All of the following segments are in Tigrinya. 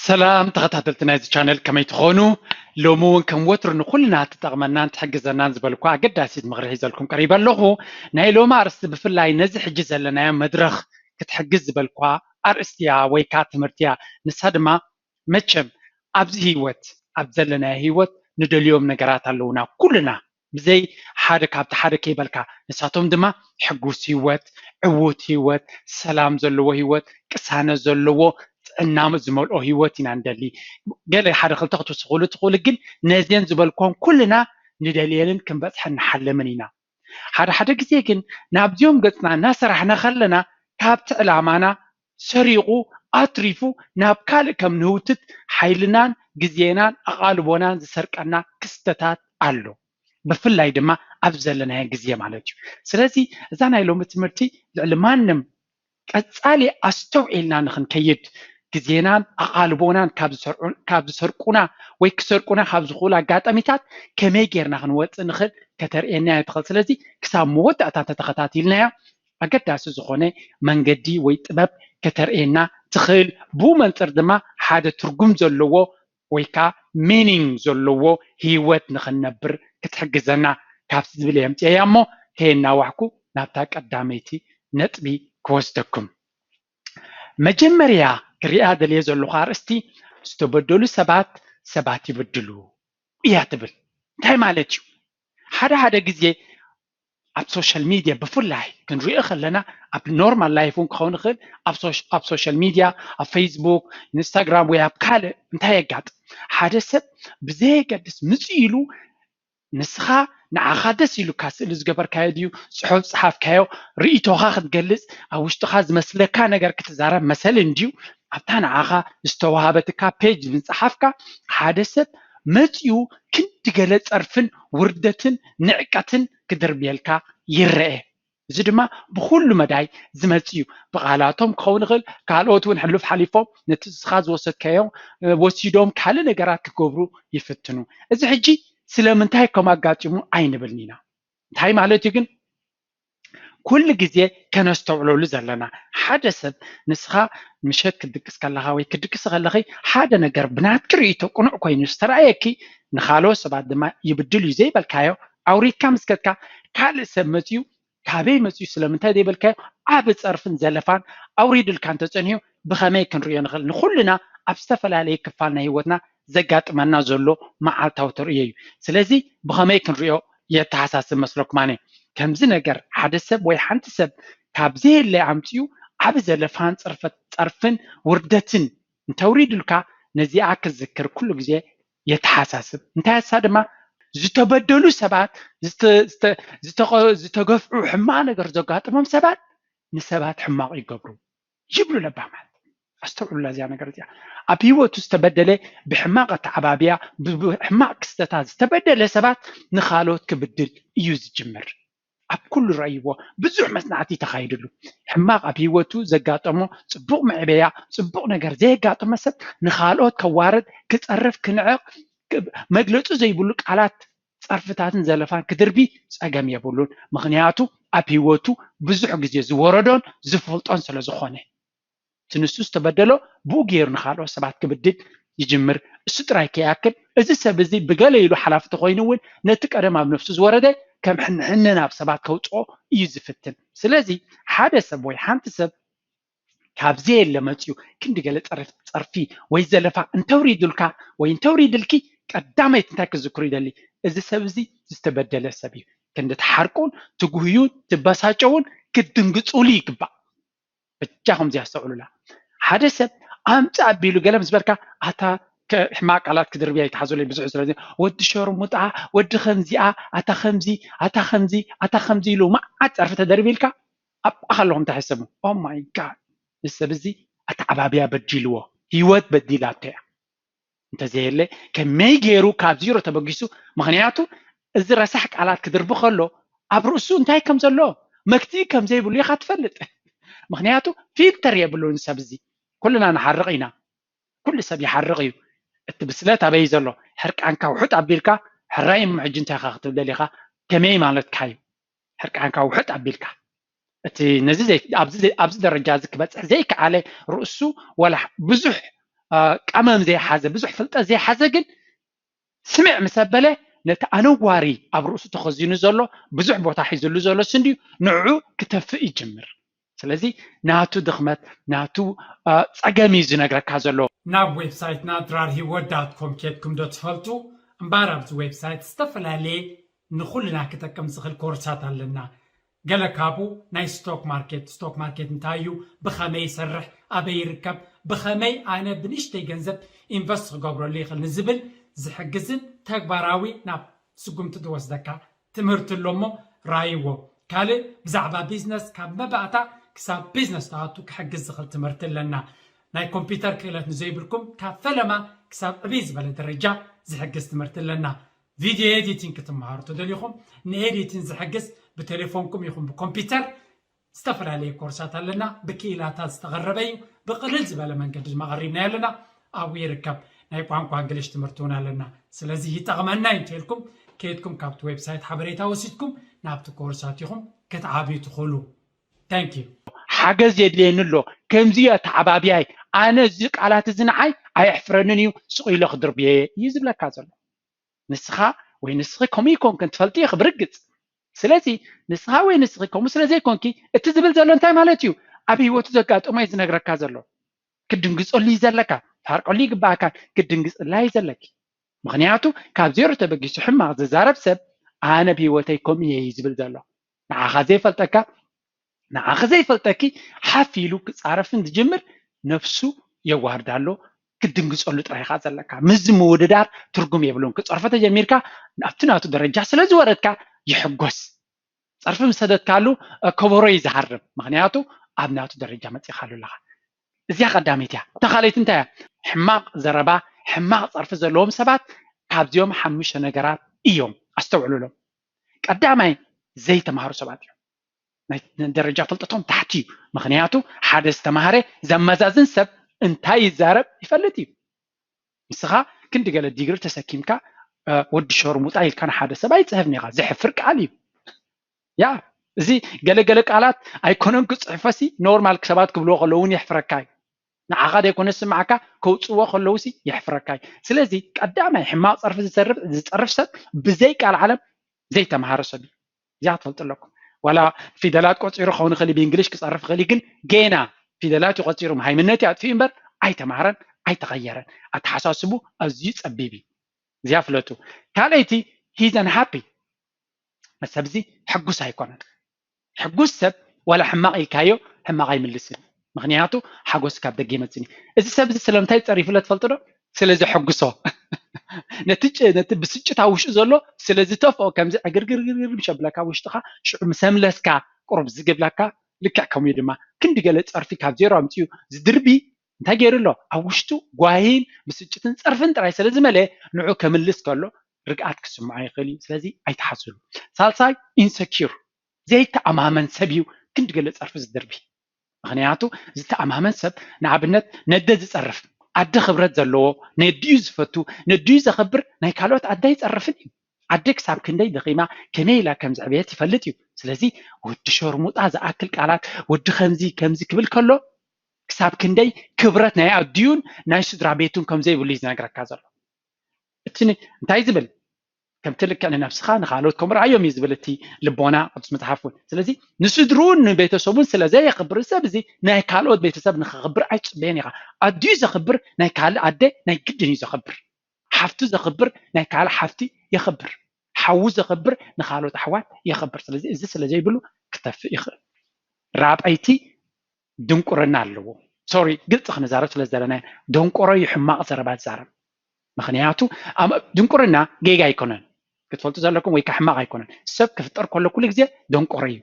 ሰላም ተኸታተልቲ ናይዚ ቻነል፣ ከመይ ትኾኑ? ሎሚ እውን ከም ወትሩ ንኹልና ትጠቕመናን ትሕግዘናን ዝበልኳ ኣገዳሲት ምኽሪ ሒዘልኩም ቀሪበ ኣለኹ። ናይ ሎሚ ኣርእስቲ ብፍላይ ነዚ ሕጂ ዘለናዮ መድረኽ ክትሕግዝ ዝበልኳ ኣርእስቲ እያ ወይ ከዓ ትምህርቲ እያ። ንሳ ድማ መቸም ኣብዚ ህይወት፣ ኣብ ዘለናዮ ህይወት ንደልዮም ነገራት ኣለውና ኩልና። ብዘይ ሓደ ካብቲ ሓደ ከይበልካ፣ ንሳቶም ድማ ሕጉስ ህይወት፣ ዕዉት ህይወት፣ ሰላም ዘለዎ ህይወት፣ ቅሳነት ዘለዎ ጥዕና ዝመልኦ ህይወት ኢና ንደሊ። ገለ ሓደ ክልተ ክትውስኹሉ ትኽእሉ፣ ግን ነዚአን ዝበልኮን ኩልና ንደልየንን ክንበፅሐን ንሓለምን ኢና። ሓደ ሓደ ግዜ ግን ናብዚኦም ገፅና እናሰራሕና ከለና ካብቲ ዕላማና ሰሪቑ ኣትሪፉ ናብ ካልእ ከም ንህውትት ሓይልናን ግዜናን ኣቓልቦናን ዝሰርቀና ክስተታት ኣሎ። ብፍላይ ድማ ኣብ ዘለናዮ ግዜ ማለት እዩ። ስለዚ እዛ ናይ ሎሚ ትምህርቲ ልዕሊ ማንም ቀጻሊ ኣስተውዒልና ንኽንከይድ ግዜናን ኣቓልቦናን ካብ ዝሰርቁ- ካብ ዝሰርቁና ወይ ክሰርቁና ካብ ዝኽእሉ ኣጋጣሚታት ከመይ ጌርና ክንወፅእ ንኽእል ከተርእየና እያ ትኽእል። ስለዚ ክሳብ መወዳእታ እንተተኸታቲልናያ ኣገዳሲ ዝኾነ መንገዲ ወይ ጥበብ ከተርእየና ትኽእል። ብኡ መንፅር ድማ ሓደ ትርጉም ዘለዎ ወይ ከዓ ሚኒንግ ዘለዎ ህይወት ንኽንነብር ክትሕግዘና ካብቲ ዝብል እየ ኣምፅኤያ እሞ ከየናዋሕኩ ናብታ ቀዳመይቲ ነጥቢ ክወስደኩም። መጀመርያ ክሪኣ ደልየ ዘለኹ ኣርእስቲ ዝተበደሉ ሰባት ሰባት ይብድሉ እያ ትብል። እንታይ ማለት እዩ? ሓደ ሓደ ግዜ ኣብ ሶሻል ሚድያ ብፍላይ ክንሪኦ ከለና ኣብ ኖርማል ላይፍ እውን ክኸውን ይኽእል ኣብ ሶሽ- ኣብ ሶሻል ሚድያ ኣብ ፌስቡክ ኢንስታግራም ወይ ኣብ ካልእ እንታይ የጋጥም? ሓደ ሰብ ብዘየገድስ ምፅእ ኢሉ ንስኻ ንዓኻ ደስ ኢሉካ ስእሊ ዝገበርካዮ ድዩ ፅሑፍ ፀሓፍካዮ ርእይቶኻ ክትገልፅ ኣብ ውሽጥኻ ዝመስለካ ነገር ክትዛረብ መሰል እንድዩ ኣብታ ንዓኻ ዝተዋሃበትካ ፔጅ ምፅሓፍካ ሓደ ሰብ መፂኡ ክንዲ ገለ ፀርፍን ውርደትን ንዕቀትን ክድርብየልካ ይረአ። እዚ ድማ ብኩሉ መዳይ ዝመፅ እዩ። ብቃላቶም ክኸውን ይኽእል፣ ካልኦት እውን ሕሉፍ ሓሊፎም ነቲ ንስኻ ዝወሰድካዮ ወሲዶም ካልእ ነገራት ክገብሩ ይፍትኑ። እዚ ሕጂ ስለምንታይ ከም ኣጋጢሙ ኣይንብልን ኢና። እንታይ ማለት እዩ ግን? ኩሉ ግዜ ከነስተውዕለሉ ዘለና ሓደ ሰብ ንስኻ ምሸት ክድቅስ ከለኻ ወይ ክድቅስ ከለኺ ሓደ ነገር ብናትኪ ርእይቶ ቅኑዕ ኮይኑ ዝተረኣየኪ ንኻልኦት ሰባት ድማ ይብድል እዩ ዘይበልካዮ ኣውሪድካ ምስከትካ ካልእ ሰብ መፅዩ ካበይ መፅዩ ስለምንታይ ዘይበልካዮ ዓቢ ፀርፍን ዘለፋን ኣውሪድልካ እንተፀኒሑ ብኸመይ ክንሪኦ ንኽእል ንኩልና ኣብ ዝተፈላለየ ክፋል ናይ ህይወትና ዘጋጥመና ዘሎ መዓልታዊ ተርእዮ እዩ። ስለዚ ብኸመይ ክንሪኦ የተሓሳስብ መስለኩም ኣነ ከምዚ ነገር ሓደ ሰብ ወይ ሓንቲ ሰብ ካብ ዘየለ ኣምፅኡ ዓቢ ዘለፋን ፀርፍን ውርደትን እንተውሪዱልካ ነዚኣ ክዝክር ኩሉ ግዜ የተሓሳስብ እንታይ ኣሳ ድማ ዝተበደሉ ሰባት ዝተገፍዑ ሕማቕ ነገር ዘጋጥሞም ሰባት ንሰባት ሕማቕ ይገብሩ ይብሉ ለባማት ኣስተውዕሉላ እዚኣ ነገር እዚኣ ኣብ ህይወቱ ዝተበደለ ብሕማቕ ኣተዓባብያ ብሕማቕ ክስተታት ዝተበደለ ሰባት ንኻልኦት ክብድል እዩ ዝጅምር ኣብ ኩሉ ረእይዎ ብዙሕ መፅናዕቲ ተኻይድሉ ሕማቕ ኣብ ህይወቱ ዘጋጠሞ ፅቡቕ መዕበያ ፅቡቕ ነገር ዘየጋጠመ ሰብ ንኻልኦት ከዋርድ ክፀርፍ ክንዕቕ መግለፁ ዘይብሉ ቃላት ፀርፍታትን ዘለፋን ክድርቢ ፀገም የብሉን ምክንያቱ ኣብ ህይወቱ ብዙሕ ግዜ ዝወረዶን ዝፈልጦን ስለ ዝኾነ እቲ ንሱ ዝተበደሎ ብኡ ገይሩ ንኻልኦት ሰባት ክብድል ይጅምር እሱ ጥራይ ከይኣክል እዚ ሰብ እዚ ብገለ ኢሉ ሓላፊ ተኮይኑ እውን ነቲ ቀደም ኣብ ነፍሱ ዝወረደ ከም ሕንሕንን ኣብ ሰባት ከውፅኦ እዩ ዝፍትን ስለዚ ሓደ ሰብ ወይ ሓንቲ ሰብ ካብ ዘየለ መፅዩ ክንዲ ገለ ፀርፊ ወይ ዘለፋ እንተውሪዱልካ ወይ እንተውሪድልኪ ቀዳመይቲ እንታይ ክዝክሩ ይደሊ እዚ ሰብ እዚ ዝተበደለ ሰብ እዩ ክንዲ ትሓርቁን ትጉህዩን ትበሳጨውን ክትድንግፁሉ ይግባእ በጃኹም እዚ ኣስተውዕሉላ ሓደ ሰብ ኣምፃ ኣቢሉ ገለ ምስ በልካ ኣታ ሕማቅ ቃላት ክድርብያ ይትሓዙለይ ብዙሕ ስለ ወዲ ሸርሙጣ ወዲ ከምዚኣ ኣታ ከምዚ ኣታ ከምዚ ኣታ ከምዚ ኢሉ መዓት ፀርፊ ተደርቢልካ ኣብኣ ከለኹም እንታይ ሕሰቡ ኦ ማይ ጋድ እዚ ሰብ እዚ ኣተዓባብያ በዲልዎ ህይወት በዲላቶ እያ እንተዘየለ ከመይ ገይሩ ካብ ዚሮ ተበጊሱ ምክንያቱ እዚ ረሳሕ ቃላት ክድርቢ ከሎ ኣብ ርእሱ እንታይ ከም ዘሎ መክትኢ ከም ዘይብሉ ኢኻ ትፈልጥ ምክንያቱ ፊልተር የብሉን ሰብ እዚ ኩልና ንሓርቕ ኢና ኩሉ ሰብ ይሓርቕ እዩ እቲ ብስለት ኣበይ ዘሎ ሕርቃንካ ውሑጥ ኣቢልካ ሕራይ እሞ ሕጂ እንታይ ኢኻ ክትብል ደሊኻ ከመይ ማለትካ እዩ ሕርቃንካ ውሑጥ ኣቢልካ እቲ ነዚ ኣብዚ ደረጃ እዚ ክበፅሕ ዘይከኣለ ርእሱ ዋላ ብዙሕ ቀመም ዘይሓዘ ብዙሕ ፍልጠት ዘይሓዘ ግን ስምዕ ምስ ኣበለ ነቲ ኣነዋሪ ኣብ ርእሱ ተኸዚኑ ዘሎ ብዙሕ ቦታ ሒዝሉ ዘሎ ስንድዩ ንዕኡ ክተፍእ ይጅምር። ስለዚ ናቱ ድኽመት ናቱ ፀገም እዩ ዝነግረካ ዘሎ። ናብ ዌብሳይትና ድራር ሂወት ዳት ኮም ኬድኩም ዶ ትፈልጡ? እምበኣር ኣብዚ ዌብሳይት ዝተፈላለየ ንኹልና ክጠቅም ዝኽእል ኮርሳት ኣለና። ገለ ካብኡ ናይ ስቶክ ማርኬት፣ ስቶክ ማርኬት እንታይ እዩ፣ ብኸመይ ይሰርሕ፣ ኣበይ ይርከብ፣ ብኸመይ ኣነ ብንእሽተይ ገንዘብ ኢንቨስት ክገብረሉ ይኽእል ንዝብል ዝሕግዝን ተግባራዊ ናብ ስጉምቲ ዝወስደካ ትምህርቲ ኣሎ እሞ ራይዎ። ካልእ ብዛዕባ ቢዝነስ ካብ መባእታ ክሳብ ቢዝነስ ትኣቱ ክሕግዝ ዝኽእል ትምህርቲ ኣለና። ናይ ኮምፒውተር ክእለት ንዘይብልኩም ካብ ፈለማ ክሳብ ዕብይ ዝበለ ደረጃ ዝሕግዝ ትምህርቲ ኣለና። ቪድዮ ኤዲቲንግ ክትመሃሩ ተደሊኹም ንኤዲቲንግ ዝሕግዝ ብቴሌፎንኩም ይኹን ብኮምፒውተር ዝተፈላለየ ኮርሳት ኣለና። ብክኢላታት ዝተቐረበ እዩ። ብቕልል ዝበለ መንገዲ ድማ ቀሪብናዮ ኣለና። ኣብኡ ይርከብ። ናይ ቋንቋ እንግሊሽ ትምህርቲ እውን ኣለና። ስለዚ ይጠቕመና እዩ እንተልኩም ከይድኩም ካብቲ ዌብሳይት ሓበሬታ ወሲድኩም ናብቲ ኮርሳት ኢኹም ክትዓብዩ ትኽእሉ። Thank you። ሓገዝ የድልየኒ ኣሎ፣ ከምዚ ኣተዓባብያይ፣ ኣነ እዚ ቃላት እዚ ንዓይ ኣየሕፍረንን እዩ፣ ስቕ ኢለ ክድርብየ እዩ ዝብለካ ዘሎ። ንስኻ ወይ ንስኺ ከምኡ ይኮንክን ትፈልጢ ኢኺ ብርግጽ። ስለዚ ንስኻ ወይ ንስኺ ከምኡ ስለ ዘይኮንኪ እቲ ዝብል ዘሎ እንታይ ማለት እዩ? ኣብ ህይወቱ ዘጋጠሞ እዩ ዝነግረካ ዘሎ። ክድንግጸሉ እዩ ዘለካ፣ ታርቀሉ ይግባኣካን ክድንግጽላ እዩ ዘለኪ። ምኽንያቱ ካብ ዜሮ ተበጊሱ ሕማቕ ዝዛረብ ሰብ ኣነ ብህይወተይ ከምኡ እየ እዩ ዝብል ዘሎ። ንዓኻ ዘይፈልጠካ ንዓኺ ዘይፈልጠኪ ሓፍ ኢሉ ክጻረፍን ዝጅምር ነፍሱ የዋርዳ ኣሎ። ክትድንግጸሉ ጥራይ ኢኻ ዘለካ። ምስዚ ምውድዳር ትርጉም የብሉን። ክጸርፎ ተጀሚርካ ኣብቲ ናቱ ደረጃ ስለ ዝወረድካ ይሕጎስ። ጸርፊ ምስ ሰደድካሉ ከበሮ እዩ ዝሃርም። ምኽንያቱ ኣብ ናቱ ደረጃ መጺኻሉ ኣለኻ። እዚኣ ቀዳመይቲ እያ። እታ ካልኣይቲ እንታይ እያ? ሕማቕ ዘረባ፣ ሕማቕ ጸርፊ ዘለዎም ሰባት ካብዚኦም ሓሙሽተ ነገራት እዮም። ኣስተውዕሉሎም። ቀዳማይ ዘይተማሃሩ ሰባት እዮም። ናይ ደረጃ ፍልጠቶም ታሕቲ እዩ። ምኽንያቱ ሓደ ዝተማሃረ ዘመዛዝን ሰብ እንታይ ይዛረብ ይፈልጥ እዩ። ንስኻ ክንዲ ገለ ዲግሪ ተሰኪምካ ወዲ ሸርሙጣ ኢልካ ንሓደ ሰብ ኣይፅህፍን ኢኻ። ዘሕፍር ቃል እዩ። ያ እዚ ገለገለ ቃላት ኣይኮነን ክፅሕፈሲ ኖርማል ሰባት ክብልዎ ከለዉ እውን የሕፍረካ እዩ። ንዓኻ ዘይኮነ ዝስምዓካ ከውፅዎ ከለዉ ሲ የሕፍረካ እዩ። ስለዚ ቀዳማይ ሕማቕ ፀርፊ ዝፀርፍ ሰብ ብዘይ ቃል ዓለም ዘይተምሃረ ሰብ እዩ። እዚኣ ትፈልጡ ኣለኩም። ዋላ ፊደላት ቆፂሩ ክኸውን ይኽእል ብእንግሊሽ ክፀርፍ ይኽእል ግን ጌና ፊደላት እዩ ቆፂሩ ሃይምነት እዩ ኣጥፊኡ እምበር ኣይተምሃረን ኣይተቐየረን። ኣተሓሳስቡ ኣዝዩ ፀቢብ እዩ። እዚኣ ፍለጡ። ካልኣይቲ he's unhappy። ሰብዚ ሕጉስ ኣይኮነን። ሕጉስ ሰብ ዋላ ሕማቕ ኢልካዮ ሕማቕ ኣይምልስን። ምኽንያቱ ሓጎስ ካብ ደገ ይመፅን እዩ። እዚ ሰብ እዚ ስለምንታይ ፀሪፉለ ትፈልጡ ዶ? ስለ ዘሐጉሶ። ነቲ ነቲ ብስጭት ኣብ ውሽጡ ዘሎ ስለ ዝተፍኦ ከምዚ ዕግርግርግርግር ምሸብለካ ውሽጥኻ ሽዑ ምሰምለስካ ቁሩብ ዝግብለካ ልክዕ ከምኡ ድማ ክንዲ ገለ ፀርፊ ካብ ዜሮ ኣምፅኡ ዝድርቢ እንታይ ገይሩ ኣሎ? ኣብ ውሽጡ ጓሂን ብስጭትን ፀርፍን ጥራይ ስለ ዝመለየ ንዑ ከምልስ ከሎ ርግኣት ክስምዖ ይኽእል እዩ። ስለዚ ኣይትሓስሉ። ሳልሳይ ኢንሰኪር ዘይተኣማመን ሰብ እዩ ክንዲ ገለ ፀርፊ ዝድርቢ። ምኽንያቱ ዝተኣማመን ሰብ ንኣብነት ነደ ዝፀርፍ ኣደ ክብረት ዘለዎ ነዲኡ ዝፈቱ ነዲኡ ዘኽብር ናይ ካልኦት ኣደ ኣይፀርፍን እዩ። ኣደ ክሳብ ክንደይ ደኺማ ከመይ ኢላ ከም ዝዕበየት ይፈልጥ እዩ። ስለዚ ወዲ ሸርሙጣ ዝኣክል ቃላት ወዲ ከምዚ ከምዚ ክብል ከሎ ክሳብ ክንደይ ክብረት ናይ ኣዲኡን ናይ ስድራ ቤቱን ከም ዘይብሉ እዩ ዝነግረካ ዘሎ። እቲ እንታይ ዝብል ከምቲ ልክዕ ንነብስኻ ንኻልኦት ከም ርኣዮም እዩ ዝብል እቲ ልቦና ቅዱስ መፅሓፍ እውን። ስለዚ ንስድርኡን ንቤተሰቡን ስለ ዘየኽብር ሰብ እዚ ናይ ካልኦት ቤተሰብ ንኽኽብር ኣይትፅበየን ኢኻ። ኣዲኡ ዘኽብር ናይ ካልእ ኣደ ናይ ግድን እዩ ዘኽብር። ሓፍቱ ዘኽብር ናይ ካልእ ሓፍቲ የኽብር። ሓዉ ዘኽብር ንኻልኦት ኣሕዋት የኽብር። ስለዚ እዚ ስለ ዘይብሉ ክተፍእ ይኽእል። ራብዐይቲ ድንቁርና ኣለዎ። ሶሪ ግልፂ ክንዛረብ ስለ ዘለና ደንቆሮ እዩ ሕማቕ ዘረባ ዝዛረብ። ምኽንያቱ ድንቁርና ጌጋ ኣይኮነን ክትፈልጡ ዘለኩም ወይ ከዓ ሕማቕ ኣይኮነን። ሰብ ክፍጠር ከሎ ኩሉ ግዜ ደንቆሮ እዩ።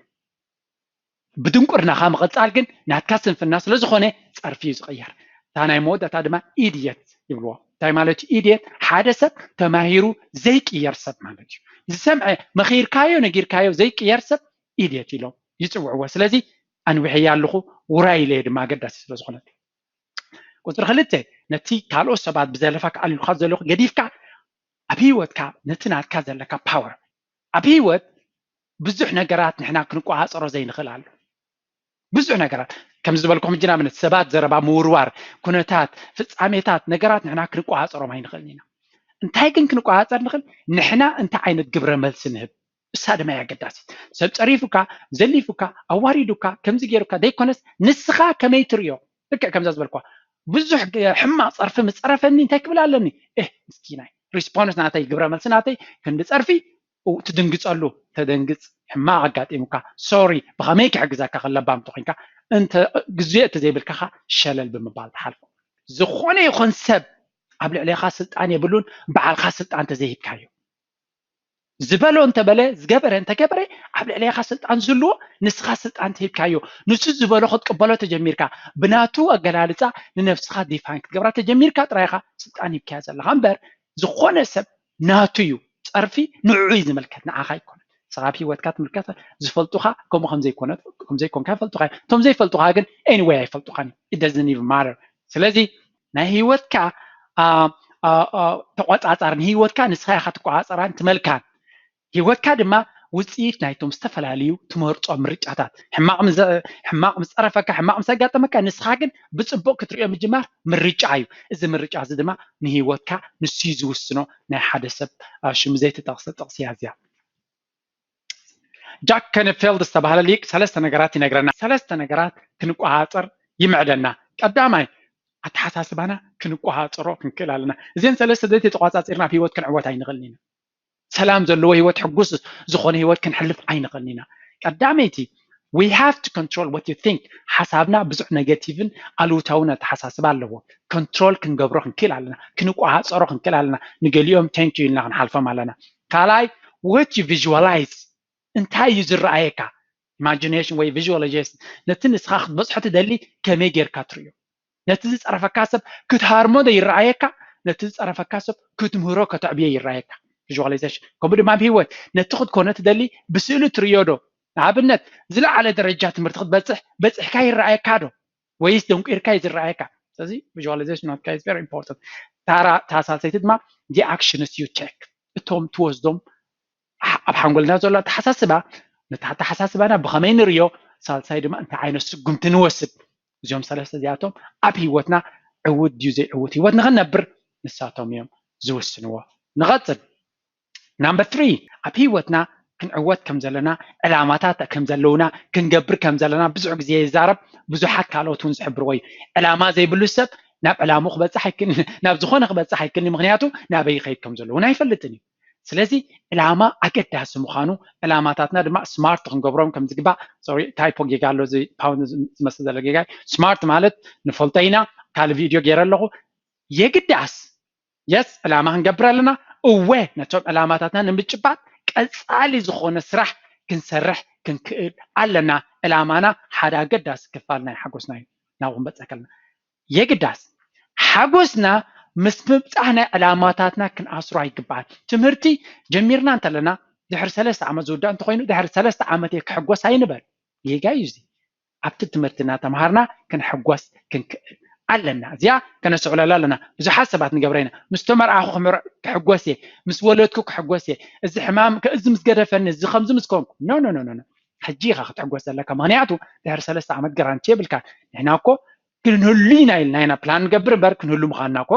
ብድንቁርናኻ ምቕፃል ግን ናትካ ስንፍና ስለ ዝኾነ ፀርፊ እዩ ዝቕየር። እታ ናይ መወዳእታ ድማ ኢድየት ይብልዎ። እንታይ ማለት እዩ ኢድየት? ሓደ ሰብ ተማሂሩ ዘይቅየር ሰብ ማለት እዩ። ዝሰምዐ መኺርካዮ ነጊርካዮ ዘይቅየር ሰብ ኢድየት ኢሎም ይፅውዕዎ። ስለዚ ኣንዊሐያ ኣለኹ ውራይ ኢለየ ድማ ኣገዳሲ ስለ ዝኾነት። ቁፅሪ ክልተ ነቲ ካልኦት ሰባት ብዘለፋ ክኣልሉካ ዘለኹ ገዲፍካ ኣብ ህይወትካ ነቲ ናትካ ዘለካ ፓወር ኣብ ህይወት ብዙሕ ነገራት ንሕና ክንቆፃፀሮ ዘይንኽእል ኣሎ። ብዙሕ ነገራት ከም ዝበልኩም ሕጂ ንኣብነት ሰባት ዘረባ ምውርዋር፣ ኩነታት፣ ፍጻሜታት፣ ነገራት ንሕና ክንቆጻጸሮም ኣይንኽእልን ኢና። እንታይ ግን ክንቆጻጸር ንኽእል? ንሕና እንታይ ዓይነት ግብረ መልሲ ንህብ? እሳ ድማ እያ ኣገዳሲት። ሰብ ጸሪፉካ፣ ዘሊፉካ፣ ኣዋሪዱካ፣ ከምዚ ገይሩካ ዘይኮነስ ንስኻ ከመይ ትርእዮ? ልክዕ ከምዛ ዝበልኳ ብዙሕ ሕማቕ ጸርፊ ምጸረፈኒ እንታይ ክብል ኣለኒ? እህ ምስኪናይ። ሪስፖንስ ናተይ፣ ግብረ መልሲ ናተይ ክንዲ ጸርፊ ትድንግጸሉ፣ ተደንግጽ። ሕማቕ ኣጋጢሙካ ሶሪ፣ ብኸመይ ክሕግዘካ ከለባም ተኾንካ እንተ ግዜ እቲ ዘይብልካኻ ሸለል ብምባል ትሓልፎ። ዝኾነ ይኹን ሰብ ኣብ ልዕሌኻ ስልጣን የብሉን። በዓልኻ ስልጣን ተዘይሂብካዮ ዝበሎ እንተበለ ዝገበረ እንተገበረ ኣብ ልዕሌኻ ስልጣን ዝህልዎ ንስኻ ስልጣን ተሂብካዮ። ንሱ ዝበሎ ክትቅበሎ ተጀሚርካ ብናቱ ኣገላልፃ ንነብስኻ ዲፋይን ክትገብራ ተጀሚርካ ጥራይኻ ስልጣን ሂብካዮ ዘለኻ እምበር ዝኾነ ሰብ ናቱ እዩ። ፀርፊ ንዕኡ እዩ ዝምልከት፣ ንዓኻ ኣይኮነን። ንስኻ ኣብ ሂወትካ ትምልከት ዝፈልጡኻ ከምኡ ከምዘይኮነት ከምዘይኮንካ ይፈልጡኻ እዮም። እቶም ዘይፈልጡኻ ግን anyway ኣይፈልጡኻን እዩ። It doesn't even matter። ስለዚ ናይ ሂወትካ ተቆፃፃር ንሂወትካ ንስኻ ኢኻ ትቆፃፀራን ትመልካን። ሂወትካ ድማ ውፅኢት ናይቶም ዝተፈላለዩ ትመርፆ ምርጫታት። ሕማቕ ምስ ፀረፈካ፣ ሕማቕ ምስ ኣጋጠመካ ንስኻ ግን ብፅቡቕ ክትሪኦ ምጅማር ምርጫ እዩ። እዚ ምርጫ እዚ ድማ ንሂወትካ ንሱ እዩ ዝውስኖ። ናይ ሓደ ሰብ ሽሙ ዘይተጠቕሰ ጥቕሲ እያ እዚኣ። ጃክ ከነፌልድ ዝተባህለ ሊቅ ሰለስተ ነገራት ይነግረና። ሰለስተ ነገራት ክንቆፃፀር ይምዕደና። ቀዳማይ ኣተሓሳስባና ክንቆፃፀሮ ክንክእል ኣለና። እዚን ሰለስተ ዘይተቆፃፂርና ኣብ ሂወት ክንዕወት ኣይንኽእልን ኢና። ሰላም ዘለዎ ሂወት፣ ሕጉስ ዝኾነ ሂወት ክንሕልፍ ኣይንኽእልን ኢና። ቀዳመይቲ we have to control what you think። ሓሳብና ብዙሕ ኔጋቲቭን ኣሉታውን ኣተሓሳስባ ኣለዎ። ኮንትሮል ክንገብሮ ክንክእል ኣለና፣ ክንቆፃፀሮ ክንክእል ኣለና። ንገሊኦም thank you ኢልና ክንሓልፎም ኣለና። ካልኣይ what you visualize፣ እንታይ እዩ ዝረኣየካ? ኢማጂኔሽን ወይ ቪዥዋላይዜሽን ነቲ ንስኻ ክትበፅሖ ትደሊ ከመይ ጌርካ ትርእዮ? ነቲ ዝፀረፈካ ሰብ ክትሃርሞ ዶ ይረኣየካ? ነቲ ዝፀረፈካ ሰብ ክትምህሮ ከተዕብዮ ይረኣየካ? ቪዥዋላይዜሽን ከምኡ ድማ ኣብ ሂወት ነቲ ክትኮኖ ትደሊ ብስእሊ ትርእዮ ዶ? ንኣብነት ዝለዓለ ደረጃ ትምህርቲ ክትበፅሕ በፂሕካ ይረኣየካ ዶ? ወይስ ደንቂርካ እዩ ዝረኣየካ? ስለዚ visualization ናትካ is very important። ታራ እታ ሳልሰይቲ ድማ the actions you take፣ እቶም ትወስዶም ኣብ ሓንጎልና ዘሎ ኣተሓሳስባ፣ ነቲ ኣተሓሳስባና ብኸመይ ንርእዮ፣ ሳልሳይ ድማ እንታይ ዓይነት ስጉምቲ ንወስድ። እዚኦም ሰለስተ እዚኣቶም ኣብ ሂወትና ዕዉት ድዩ ዘይዕዉት ሂወት ንኽንነብር ንሳቶም እዮም ዝውስንዎ። ንቐጽል። ናምበር ትሪ፣ ኣብ ሂወትና ክንዕወት ከም ዘለና፣ ዕላማታት ከም ዘለውና፣ ክንገብር ከም ዘለና ብዙሕ ግዜ ይዛረብ። ብዙሓት ካልኦት እውን ዝሕብርዎ እዩ። ዕላማ ዘይብሉ ሰብ ናብ ዕላምኡ ክበፅሕ ኣይክእልን፣ ናብ ዝኾነ ክበፅሕ ኣይክእልን። ምክንያቱ ናበይ ይኸይድ ከም ዘሎ እውን ኣይፈልጥን እዩ። ስለዚ ዕላማ ኣገዳሲ ምዃኑ፣ ዕላማታትና ድማ ስማርት ክንገብሮም ከም ዝግባእ። ሶሪ፣ ታይፖ ጌጋ ኣሎ፣ እዚ ፓውንድ ዝመስል ዘሎ ጌጋ። ስማርት ማለት ንፈልጦ ኢና፣ ካልእ ቪድዮ ገይረ ኣለኹ። የግዳስ የስ ዕላማ ክንገብር ኣለና። እወ ነቶም ዕላማታትና ንምጭባጥ ቀፃሊ ዝኾነ ስራሕ ክንሰርሕ ክንክእል ኣለና። ዕላማና ሓደ ኣገዳሲ ክፋል ናይ ሓጎስና እዩ። ናብኡ ክንበፅሕ ከለና የግዳስ ሓጎስና ምስ ምብፃሕ ናይ ዕላማታትና ክንኣስሮ ኣይግባኣን። ትምህርቲ ጀሚርና እንተለና ድሕሪ ሰለስተ ዓመት ዝውዳእ እንተኾይኑ ድሕሪ ሰለስተ ዓመት እየ ክሕጎስ ኣይንበል። ጌጋ እዩ እዚ። ኣብቲ ትምህርቲ እናተምሃርና ክንሕጎስ ክንክእል ኣለና። እዚኣ ከነስተውዕለላ ኣለና። ብዙሓት ሰባት ንገብራ ኢና። ምስ ተመርዓኹ ክሕጎስ እየ፣ ምስ ወለድኩ ክሕጎስ እየ፣ እዚ ሕማም እዚ ምስ ገደፈኒ፣ እዚ ከምዚ ምስ ኮንኩ። ኖ ኖ ኖ ኖ። ሕጂ ኢኻ ክትሕጎስ ዘለካ፣ ምክንያቱ ድሕሪ ሰለስተ ዓመት ጋራንቲ የብልካን። ንሕና እኮ ክንህሉ ኢና ኢልና ኢና ፕላን ንገብር እምበር ክንህሉ ምዃንና እኮ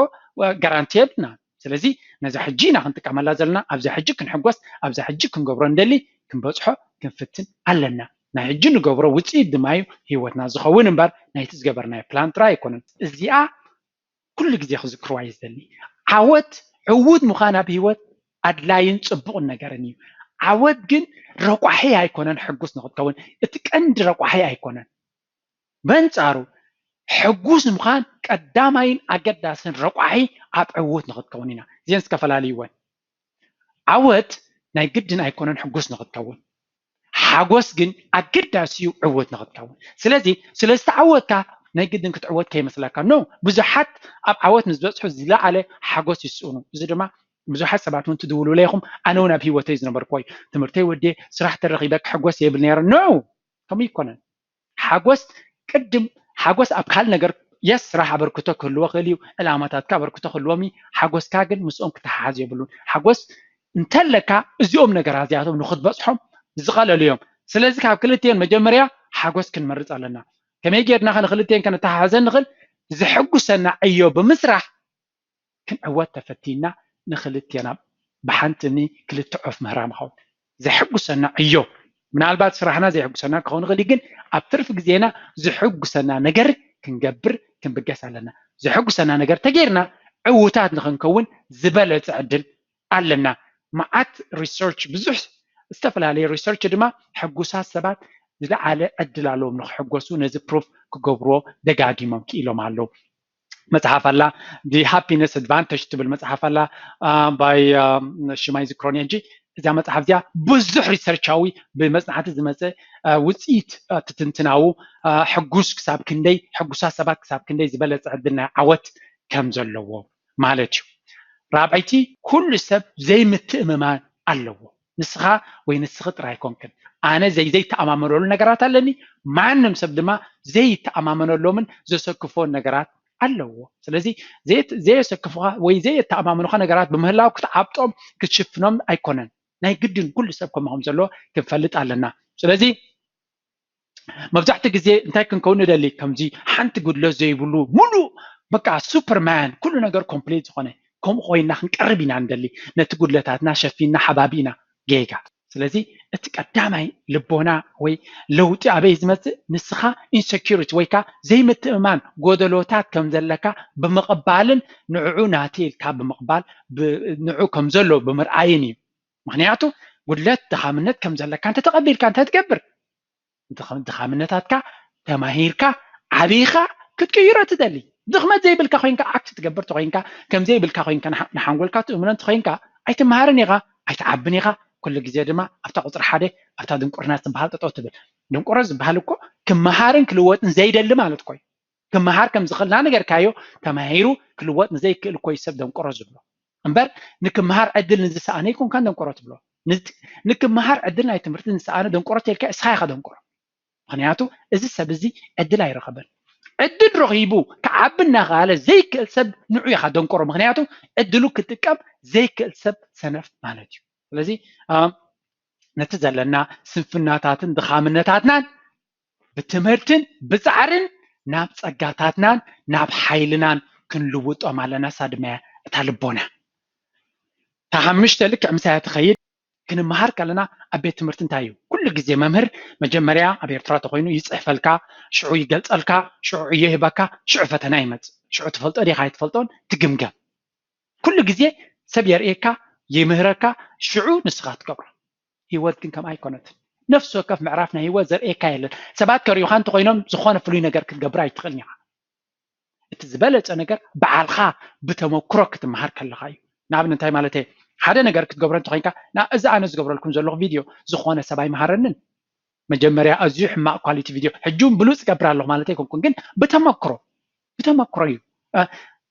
ጋራንቲ የብልና። ስለዚ ነዛ ሕጂ ኢና ክንጥቀመላ ዘለና። ኣብዛ ሕጂ ክንሕጎስ፣ ኣብዛ ሕጂ ክንገብሮ እንደሊ ክንበፅሖ ክንፍትን ኣለና። ናይ ሕጂ ንገብሮ ውፅኢት ድማ እዩ ህይወትና ዝኸውን እምበር ናይቲ ዝገበርናዮ ፕላን ጥራይ ኣይኮነን። እዚኣ ኩሉ ግዜ ክዝክርዋ እዩ ዝደሊ። ዓወት፣ ዕዉት ምዃን ኣብ ህይወት ኣድላይን ፅቡቕን ነገርን እዩ። ዓወት ግን ረቋሒ ኣይኮነን። ሕጉስ ንክትከውን እቲ ቀንዲ ረቋሒ ኣይኮነን። በንጻሩ ሕጉስ ምዃን ቀዳማይን ኣገዳስን ረቋሒ ኣብ ዕዉት ንክትከውን ኢና። እዚአን ዝተፈላለዩ እወን ዓወት ናይ ግድን ኣይኮነን ሕጉስ ንክትከውን። ሓጎስ ግን ኣገዳሲ እዩ ዕዉት ንክትከውን። ስለዚ ስለ ዝተዓወትካ ናይ ግድን ክትዕወት ከይመስለካ። ኖ፣ ብዙሓት ኣብ ዓወት ምስ በፅሑ ዝለዓለ ሓጎስ ይስእኑ። እዚ ድማ ብዙሓት ሰባት እውን ትድውሉለ ኢኹም። ኣነ እውን ኣብ ህይወተይ ዝነበርኩዎ እዩ። ትምህርተይ ወዲየ ስራሕ ተረኺበ ክሕጎስ የብል ነይረ። ኖ፣ ከምኡ ይኮነን። ሓጎስ ቅድም ሓጎስ ኣብ ካልእ ነገር የስ ስራሕ ኣበርክቶ ክህልዎ ክእል እዩ፣ ዕላማታትካ ኣበርክቶ ክህልዎም እዩ። ሓጎስካ ግን ምስኦም ክተሓሓዝ የብሉን። ሓጎስ እንተለካ እዚኦም ነገራት እዚኣቶም ንክትበፅሖም ዝቐለሉ እዮም። ስለዚ ካብ ክልቲኦን መጀመርያ ሓጎስ ክንመርፅ ኣለና። ከመይ ጌርና ንክልቴን ከነተሓሕዘ ንኽእል? ዝሕጉሰና ዕዮ ብምስራሕ ክንዕወት ተፈቲና ንክልቴና ብሓንቲ እምኒ ክልተ ዖፍ ምህራም ይኸውን። ዘሕጉሰና ዕዮ፣ ምናልባት ስራሕና ዘይሕጉሰና ክኸውን ይኽእል እዩ፣ ግን ኣብ ትርፊ ግዜና ዝሕጉሰና ነገር ክንገብር ክንብገስ ኣለና። ዘሕጉሰና ነገር ተጌርና ዕውታት ንክንከውን ዝበለፀ ዕድል ኣለና። መዓት ሪሰርች፣ ብዙሕ ዝተፈላለየ ሪሰርች ድማ ሕጉሳት ሰባት ዝለዓለ ዕድል ኣለዎም ንክሕጎሱ። ነዚ ፕሩፍ ክገብርዎ ደጋጊሞም ክኢሎም ኣለዉ። መፅሓፍ ኣላ፣ The Happiness Advantage ትብል መፅሓፍ ኣላ፣ by ሽማይ ዝክሮኒ ሕጂ። እዚኣ መፅሓፍ እዚኣ ብዙሕ ሪሰርቻዊ ብመፅናዕቲ ዝመፀ ውፅኢት ትትንትናዉ። ሕጉስ ክሳብ ክንደይ፣ ሕጉሳት ሰባት ክሳብ ክንደይ ዝበለፀ ዕድል ናይ ዓወት ከም ዘለዎ ማለት እዩ። ራብዐይቲ፣ ኩሉ ሰብ ዘይምትእምማን ኣለዎ። ንስኻ ወይ ንስኺ ጥራይ ኣይኮንክን። ኣነ ዘይ ዘይተኣማመነሉ ነገራት ኣለኒ። ማንም ሰብ ድማ ዘይተኣማመነሎምን ዘሰክፎን ነገራት ኣለዎ። ስለዚ ዘየሰክፉኻ ወይ ዘየተኣማምኑኻ ነገራት ብምህላው ክትዓብጦም ክትሽፍኖም ኣይኮነን። ናይ ግድን ኩሉ ሰብ ከማኹም ዘለዎ ክንፈልጥ ኣለና። ስለዚ መብዛሕትኡ ግዜ እንታይ ክንከውን ንደሊ? ከምዚ ሓንቲ ጉድለት ዘይብሉ ሙሉእ በቃ ሱፐርማን ኩሉ ነገር ኮምፕሊት ዝኾነ ከምኡ ኮይና ክንቀርብ ኢና ንደሊ። ነቲ ጉድለታትና ሸፊና ሓባቢና ጌጋ። ስለዚ እቲ ቀዳማይ ልቦና ወይ ለውጢ ኣበይ ዝመፅእ? ንስኻ ኢንሰኪሪቲ ወይ ከዓ ዘይምትእምማን ጎደሎታት ከም ዘለካ ብምቕባልን ንዕዑ ናቲ ኢልካ ብምቕባል ንዑ ከም ዘሎ ብምርኣይን እዩ። ምክንያቱ ጉድለት ድኻምነት ከም ዘለካ እንተተቐቢልካ እንታይ ትገብር? ድኻምነታትካ ተማሂርካ ዓቢኻ ክትቅይሮ ትደሊ። ድኽመት ዘይብልካ ኮይንካ ኣክት ትገብር ተኮይንካ ከም ዘይብልካ ኮይንካ ንሓንጎልካ ትእምኖ እንተኮይንካ ኣይትመሃርን ኢኻ፣ ኣይትዓብን ኢኻ። ኩሉ ግዜ ድማ ኣብታ ቁፅሪ ሓደ ኣብታ ድንቁርና ትበሃል ጠጠው ትብል። ድንቁሮ ዝበሃል እኮ ክመሃርን ክልወጥን ዘይደሊ ማለት እኮ እዩ። ክመሃር ከም ዝኽእል እናነገርካዮ ተማሂሩ ክልወጥ ንዘይክእል እኮ እዩ ሰብ ደንቆሮ ዝብሎ። እምበር ንክመሃር ዕድል ንዝሰኣነ ኣይኮንካን ደንቆሮ ትብሎ። ንክመሃር ዕድል ናይ ትምህርቲ ንዝሰኣነ ደንቆሮ ተልካ እስኻ ኢኻ ደንቆሮ። ምክንያቱ እዚ ሰብ እዚ ዕድል ኣይረኸበን። ዕድል ረኺቡ ክዓቢ እናኸኣለ ዘይክእል ሰብ ንዑ ኢኻ ደንቆሮ። ምክንያቱ ዕድሉ ክጥቀም ዘይክእል ሰብ ሰነፍ ማለት እዩ። ስለዚ ነቲ ዘለና ስንፍናታትን ድኻምነታትናን ብትምህርትን ብፃዕርን ናብ ፀጋታትናን ናብ ሓይልናን ክንልውጦም ኣለና። እሳ ድማ እያ እታ ልቦና። እታ ሓሙሽተ ልክዕ ምሳያ ትኸይድ። ክንመሃር ከለና ኣብ ቤት ትምህርቲ እንታይ እዩ? ኩሉ ግዜ መምህር መጀመርያ ኣብ ኤርትራ ተኮይኑ ይፅሕፈልካ፣ ሽዑ ይገልፀልካ፣ ሽዑ ዕዮ ይህበካ፣ ሽዑ ፈተና ይመፅእ። ሽዑ ትፈልጦ ዲኻ ኣይትፈልጦን ትግምገም። ኩሉ ግዜ ሰብ የርእየካ፣ ይምህረካ፣ ሽዑ ንስኻ ትገብሮ። ህይወት ግን ከምኣ ኣይኮነትን። ነፍሲ ወከፍ ምዕራፍ ናይ ህይወት ዘርእየካ የለን። ሰባት ከርእዩኻ እንተኮይኖም ዝኾነ ፍሉይ ነገር ክትገብር ኣይትኽእልን ኢኻ። እቲ ዝበለፀ ነገር በዓልኻ ብተመክሮ ክትመሃር ከለኻ እዩ። ንኣብነት እንታይ ማለት እየ? ሓደ ነገር ክትገብሮ እንተኮይንካ፣ እዚ ኣነ ዝገብረልኩም ዘለኹ ቪድዮ ዝኾነ ሰብ ኣይመሃረንን። መጀመርያ ኣዝዩ ሕማቕ ኳሊቲ ቪድዮ፣ ሕጂ እውን ብሉፅ ገብር ኣለኹ ማለት ኣይኮንኩን፣ ግን ብተመክሮ ብተመክሮ እዩ።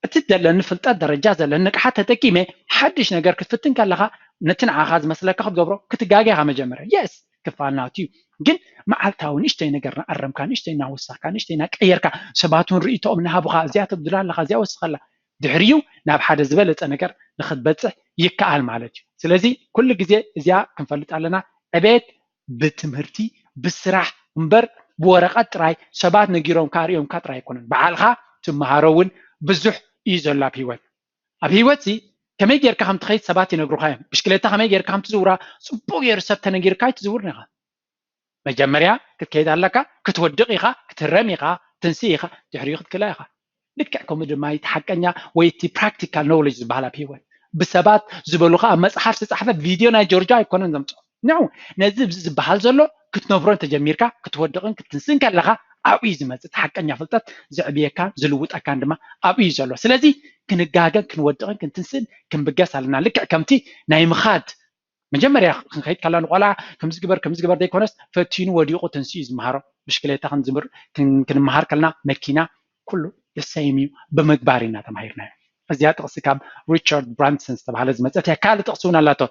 እቲ ዘለኒ ፍልጠት ደረጃ ዘለኒ ንቕሓት ተጠቂመ ሓድሽ ነገር ክትፍትን ከለኻ ነቲ ንዓኻ ዝመስለካ ክትገብሮ ክትጋገ ኢኻ። መጀመርያ የስ ክፋል ናቱ እዩ፣ ግን መዓልታዊ ንእሽተይ ነገር እናኣረምካ፣ ንእሽተይ እናወሰኽካ፣ ንእሽተይ እናቀየርካ፣ ሰባት እውን ርእይቶኦም እናሃቡኻ፣ እዚኣ ተጉድላ ኣለኻ፣ እዚኣ ወስኸላ፣ ድሕሪኡ ናብ ሓደ ዝበለፀ ነገር ንክትበፅሕ ይከኣል ማለት እዩ። ስለዚ ኩሉ ግዜ እዚኣ ክንፈልጥ ኣለና። ዕቤት ብትምህርቲ ብስራሕ እምበር ብወረቐት ጥራይ ሰባት ነጊሮምካ ኣርእዮምካ ጥራይ ኣይኮነን። በዓልኻ ትመሃሮ እውን ብዙሕ እዩ ዘሎ ኣብ ህይወት። ኣብ ህይወት ሲ ከመይ ጌርካ ከም ትኸይድ ሰባት ይነግሩኻ እዮም። ብሽክሌታ ከመይ ጌርካ ከም ትዝውራ ፅቡቅ ገይሩ ሰብ ተነጊርካ ኣይትዝውርን ኢኻ። መጀመርያ ክትከይድ ኣለካ፣ ክትወድቕ ኢኻ፣ ክትህረም ኢኻ፣ ትንስእ ኢኻ፣ ድሕሪኡ ክትክላ ኢኻ። ልክዕ ከምኡ ድማ እቲ ሓቀኛ ወይ እቲ ፕራክቲካል ኖውሌጅ ዝበሃል ኣብ ህይወት ብሰባት ዝበሉኻ ኣብ መፅሓፍ ዝተፃሕፈ ቪድዮ ናይ ጆርጆ ኣይኮነን ዘምፅኦ። ንዑ ነዚ ኣብዚ ዝበሃል ዘሎ ክትነብሮ እንተጀሚርካ ክትወድቕን ክትንስእን ከለኻ ኣብኡ እዩ ዝመፅእ። እቲ ሓቀኛ ፍልጠት ዘዕብየካን ዝልውጠካን ድማ ኣብኡ እዩ ዘሎ። ስለዚ ክንጋገን ክንወድቕን ክንትንስእን ክንብገስ ኣለና። ልክዕ ከምቲ ናይ ምኻድ መጀመርያ ክንከይድ ከላ ንቆልዓ ከምዚ ግበር ከምዚ ግበር ዘይኮነስ ፈቲኑ ወዲቑ ተንሲኡ እዩ ዝመሃሮ። ብሽክሌታ ክንዝምር ክንመሃር ከለና መኪና ኩሉ ደሰይም እዩ ብምግባር ኢና ተማሂርናዮ። እዚኣ ጥቕሲ ካብ ሪቻርድ ብራንሰን ዝተባሃለ ዝመፀት እያ። ካልእ ጥቕሲ እውን ኣላቶ።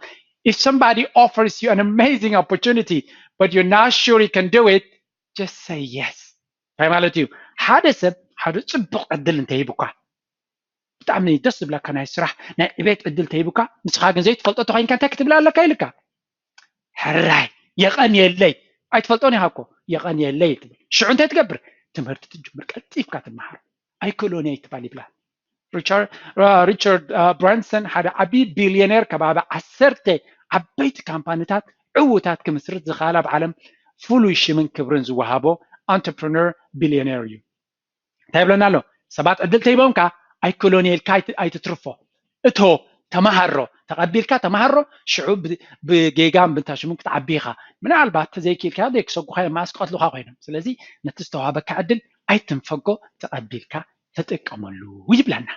If somebody offers you an amazing opportunity but you're not sure you can do it, just say yes. እንታይ ማለት እዩ? ሓደ ሰብ ሓደ ፅቡቕ ዕድል እንተሂቡካ ብጣዕሚ ደስ ዝብለካ ናይ ስራሕ ናይ ዕቤት ዕድል ተሂቡካ ንስኻ ግን ዘይትፈልጦ ተኮይንካ እንታይ ክትብል ኣለካ ኢልካ? ሕራይ የቐንየለይ ኣይትፈልጦን ኢኻ እኮ፣ የቐንየለይ ትብል። ሽዑ እንታይ ትገብር? ትምህርቲ ትጅምር፣ ቀልጢፍካ ትመሃር። ኣይኮሎኒ ኣይትባል ይብላ። ሪቻርድ ብራንሰን ሓደ ዓቢ ቢልዮኔር፣ ከባቢ ዓሰርተ ዓበይቲ ካምፓኒታት ዕዉታት ክምስርት ዝኸኣል ኣብ ዓለም ፍሉይ ሽምን ክብርን ዝወሃቦ ኣንተርፕረነር ቢልዮኔር እዩ። እንታይ ይብለና ኣሎ? ሰባት ዕድል ተሂቦምካ ኣይኮሎኒ ኢልካ ኣይትትርፎ። እቶ ተማሃሮ፣ ተቐቢልካ ተማሃሮ። ሽዑ ብጌጋን ብንታሽሙን ክትዓቢ ኢኻ። ምናልባት ተዘይኪኢልካ ዘይክሰጉኻ እዮም፣ መኣስ ክቐትሉኻ ኮይኖም። ስለዚ ነቲ ዝተዋሃበካ ዕድል ኣይትንፈጎ፣ ተቐቢልካ ተጥቀመሉ ይብለና።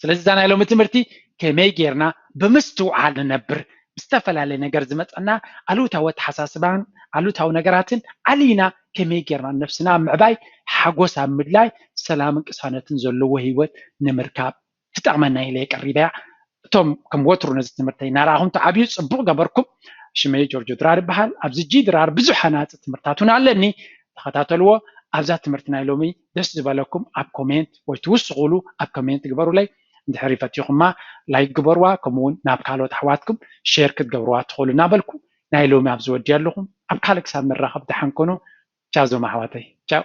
ስለዚ እዛ ናይ ሎሚ ትምህርቲ ከመይ ጌርና ብምስትውዓል ንነብር፣ ብዝተፈላለየ ነገር ዝመፀና ኣሉታዊ ኣተሓሳስባን ኣሉታዊ ነገራትን ዓሊና ከመይ ጌርና ነብስና ኣብ ምዕባይ፣ ሓጎስ ኣብ ምድላይ፣ ሰላምን ቅሳነትን ዘለዎ ህይወት ንምርካብ ትጠቕመና ኢለ የቀሪበያ። እቶም ከም ወትሩ ነዚ ትምህርተይ እናረኣኹም ተዓብዩ፣ ፅቡቕ ገበርኩም። ሽመይ ጆርጆ ድራር ይበሃል። ኣብዚ ጂ ድራር ብዙሕ ሃናፂ ትምህርታት እውን ኣለኒ፣ ተኸታተልዎ። ኣብዛ ትምህርቲ ናይ ሎሚ ደስ ዝበለኩም ኣብ ኮሜንት ወይ ትውስኹሉ ኣብ ኮሜንት ግበሩለይ። እንድሕር ይፈትኹማ ላይክ ግበርዋ፣ ከምኡ እውን ናብ ካልኦት ኣሕዋትኩም ሼር ክትገብርዋ ትኽእሉ እናበልኩ ናይ ሎሚ ኣብዚ ወዲ ኣለኹም። ኣብ ካልእ ክሳብ ንራኸብ ደሓን ኮኑ። ቻው ዞም ኣሕዋተይ፣ ቻው።